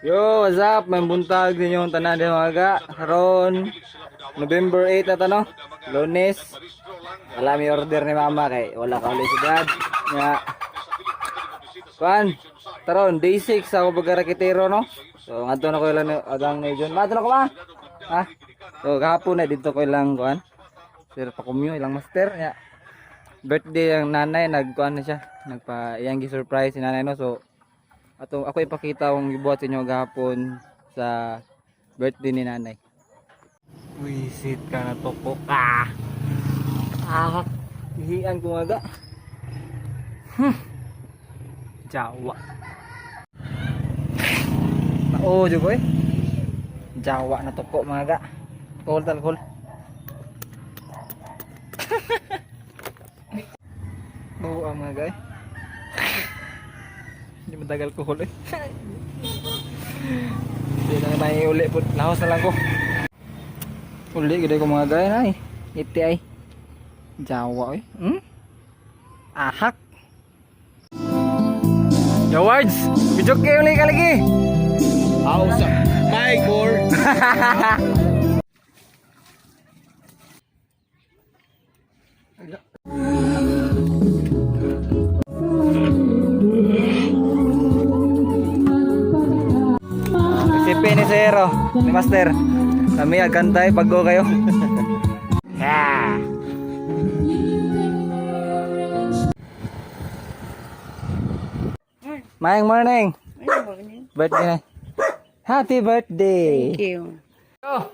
Yo, what's up? May buntag din yung tanan din mga ga. Karon November 8 na to, no? Lunes. Wala may order ni mama kay wala ka ulit si dad. Nga. Kuan, taron day 6 ako pagkarakitero, no? So ngadto na ko ilang adang ni John. Madto na ko ma. Ha? So kahapon na dito ko ilang kuan. Sir Pakumyo ilang master ya. Birthday ang nanay, nagkuan na siya. Nagpa iyang gi-surprise si nanay, no. So ato ako ipakita ang gibuhat sa inyo gahapon sa birthday ni nanay. Wisit ka na toko ka. Ah, ihian ko nga ga. Jawa. Oo, jud ko eh. Jawa na toko mga ga. Kol tal kol. Oo, ang mga ga eh. Hindi matagal ko huli. Hindi na tayo uli po. Lahos na lang ko. Uli, gede ko mga gaya na eh. Iti ay. Jawa eh. Hmm? Ahak. Yo words! Video kayo uli ka lagi! House my core. Isipin ni Zero, ni Master. Kami agkantay, bago kayo. Yeah. Mayang morning. Birthday na. Happy birthday. Thank you. Oh,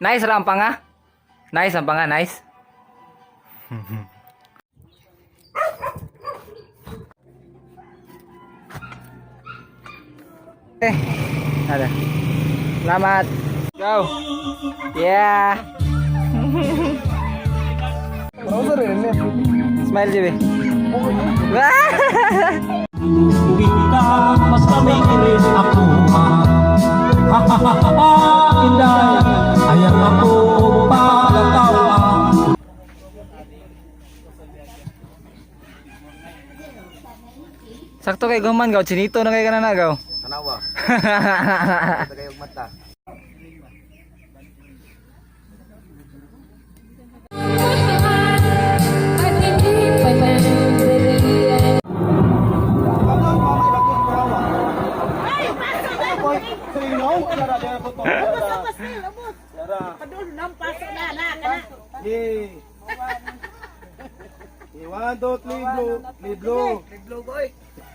nice ra ang panga. Nice ang panga, nice. Eh, ada. Selamat. Go. Yeah. Smile, JB. Wah! Kita mas kamikirin ako. Ha inday. Ayaw ako pagkatawa. Sakto kay guman gaw, chinito na kay kanana gaw. Tanawa. Tagayog mata. At hindi pa nandiriyan. One, two, three, blue. Three, blue.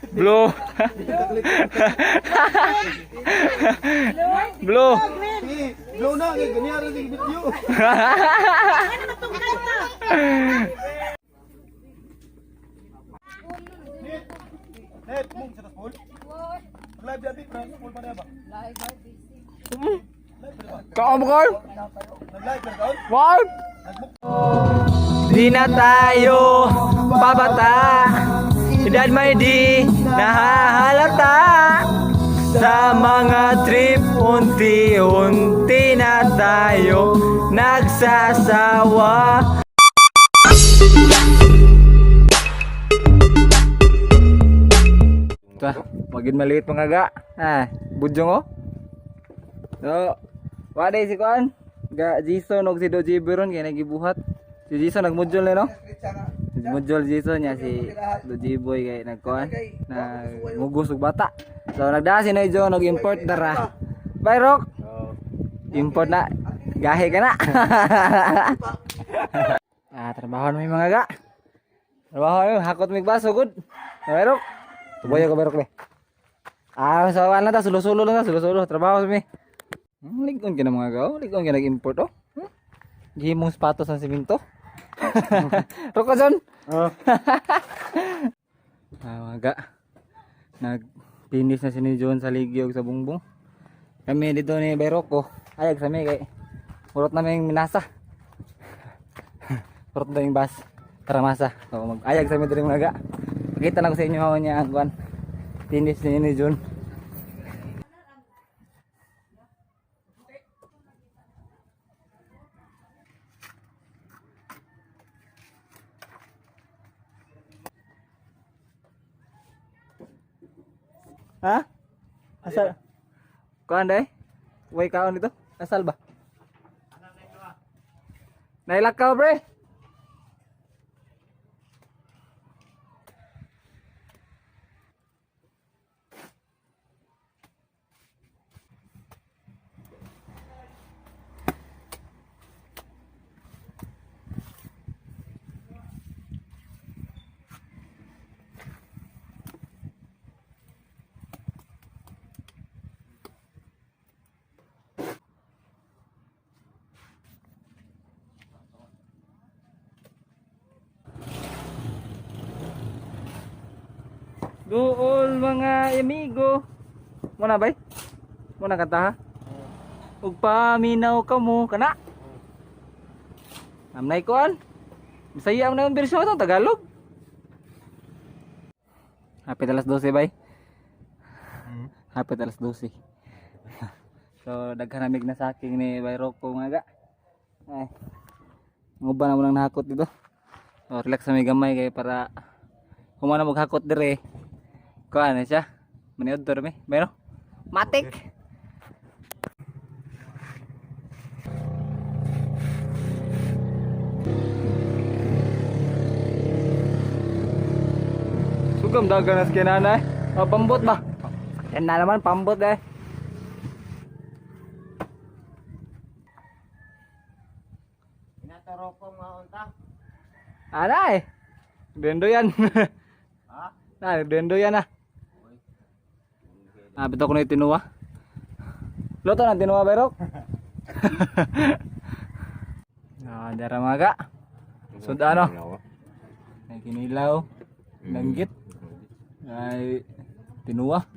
Blue. Blue. Three, blue na. Ganyan rin yung video. Net, mong sa pool. Live dati, pool pa na ba? Kaom ko. Nag-live ka kaon? Wow! Di na tayo pabata. Edad may di nahahalata. Sa mga trip, unti-unti na tayo nagsasawa. Ito, magin maliit mga ga. Ah, budyong oh. So, waday si Kuan. Ga Jason og si Doji Beron kay nagibuhat. Si Jason nagmodule na, no? Nagmodule Jason niya, si Doji Boy kay nagkuan, nagmugos og bata. So nagdaa si Nay John og import dara. Bye Rock. Import na. Gahe ka na. Ah, trabaho na may mga ga. Trabaho na hakot mig baso good. Bye Rock. Tuboy ko Rock be. Ah, so ano ta, sulo-sulo lang ta, sulo-sulo. Trabaho sa mi. Ligon ka na mga gaw, ligon ka nag-import oh. Gihimong sapatos ang siminto. Roko John. Oh. Ah, mga ga. Nagtinis na si ni John sa ligyo ug sa bungbong. Kami dito ni Bayroko. Ayag sa mi kay urot na ming minasa. Urot na yung bus para masa. So mag-ayag sa mi diri mga ga. Pakita na ko sa inyo niya ang kuan. Tinis ni John. Ha? Asa? Kuan day? Way kaon dito? Asal ba? Nailakaw bre. Dool mga amigo. Muna bay? Muna kanta ha? Ug paminaw ka mo kana. Amnay kuan. Bisaya ang naman bersyon ito, Tagalog. Hapit alas 12 bay. Hapit alas 12. So daghan namig na saking ni Bay Rocco nga ga. Ay. Nguban na mo nang nahakot dito. So, relax na may gamay kay para humana maghakot dire. Kuan na siya. Maniod mi. Meron. Matik. Sugam dagan nas kinanay. Oh, pambot ba? Yan na naman pambot eh. Pinataro ko mga unta. Ana eh. Dendo yan. Ha? Na, dendo yan ah. Ah, bitaw ko na yung tinuwa. Luto na tinuwa, Bayrok. Ah, dara maga. So, ano? May kinilaw, langgit, ay tinuwa.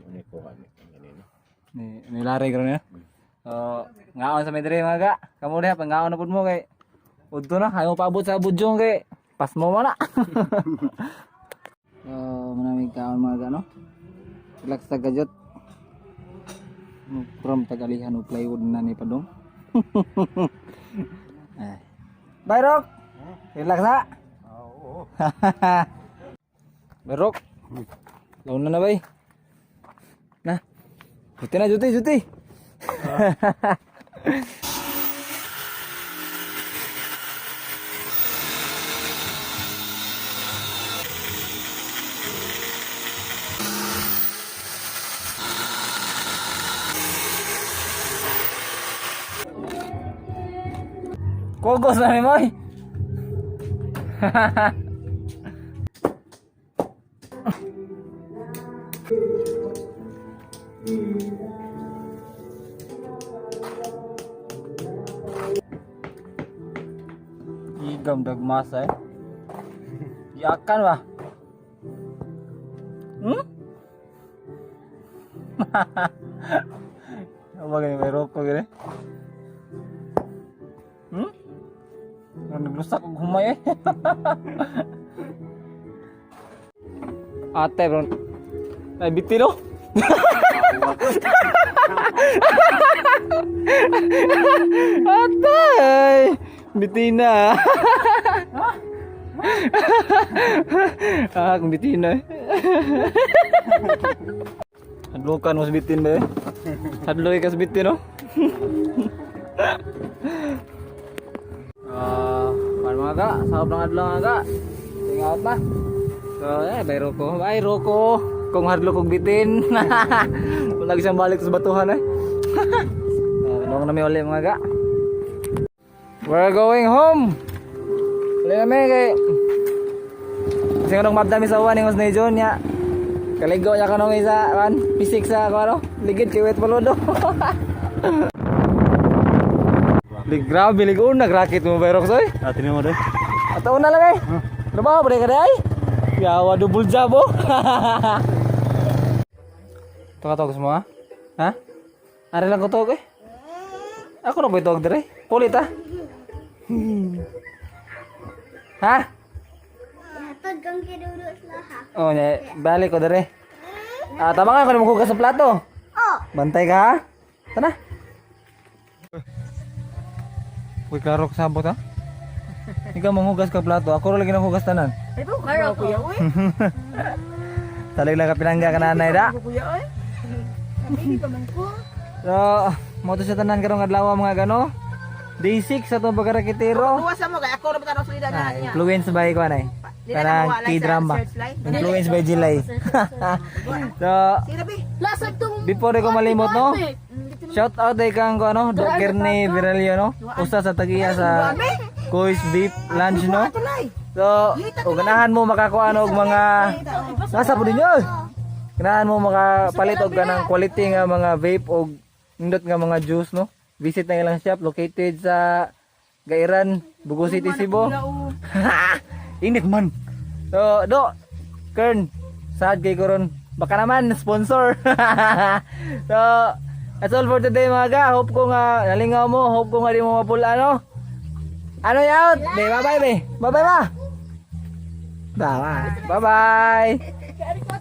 Ni nilari karon niya. So, ngaon sa medre maga. Kamo diha pangaon na pud mo kay udto na hayo paabot sa budyong kay pas mo man na. So, manamig kaon mga gano. Relax ta gajot. From tagalihan og plywood na ni padong. Ay. Bayrok. Relax na. Oo. Bayrok. Launa na bay. Na. Juti na, juti, juti. Kogos na ni Moy. Igam dagmasa eh. Yakan ba? Hmm? Apa gini may roko gini? Hmm? Ang naglusak og humay eh. Ate bro. Ay bitilo. Atay! Bitina. Ah, kung bitina eh. Hadlokan mo sa bitin ba eh. Hadloy ka sa bitin oh. Ah, uh, mga ka, sahab ng adlaw mga ka. Tingaot na. So, eh, bay Roko. Bay Roko. Kung hadlok kog bitin. Wala siyang balik sa batuhan eh. Uh, na mi uli mga ka. We're going home. Uli na mi kay kasi nung mabdami sa uwan ingos ni John ya. Kaligo niya kanong isa kan pisik sa ako ano ligid kay wet paludo. Lig grabe lig una racket mo Bayrox oy. Ah, tinan mo dai. Ato una lang eh. Trabaho ba ka day? Yawa double job oh. Tuka mo ha? Ha? Ari lang ko to eh. Ako na ba itog dire? Pulit ah. Ha? Hatod kang kinulot laha. Oh, nya, balik ko dire. Ah, tama nga kung maghugas sa plato. Oh! Bantay ka ha? Tara. Uy, klaro ka sabot ha? Ikaw manghugas ka plato. Ako rin lagi nanghugas tanan. Klaro ko. Talig lang ka pinangga ka nanay da. Sabi pa man ko. So, mo to sa tanan karong adlaw, mga gano. Day 6 sa atong pagkarakitero. Tuwa sa mo kay ako ra ba tanong sulida na Ah, niya. influence by ko anay. Di na Kanang nakuha K-drama. sa search line. Influence by Jilay. So, Sira bi. Lasag tong before ko malimot, no? Shout out ay kang ko ano, Doc Kerne Viralio, no? Usa sa tagiya sa Kois Beef Lunch, no? So, o ganahan mo makakuha og mga nasa po ninyo. Ganahan mo makapalit og ganang quality nga mga vape og nindot nga mga juice, no? Visit na ilang shop located sa Gairan, Bugo City, Cebu. Init man. So, Do, Kern, sad kay koron. Baka naman sponsor. So, that's all for today, mga ga. Hope ko nga nalingaw mo, hope ko nga di mo mapula, no? Ano out? Be, bye bye, be. Bye bye ba. Bye bye. Bye bye.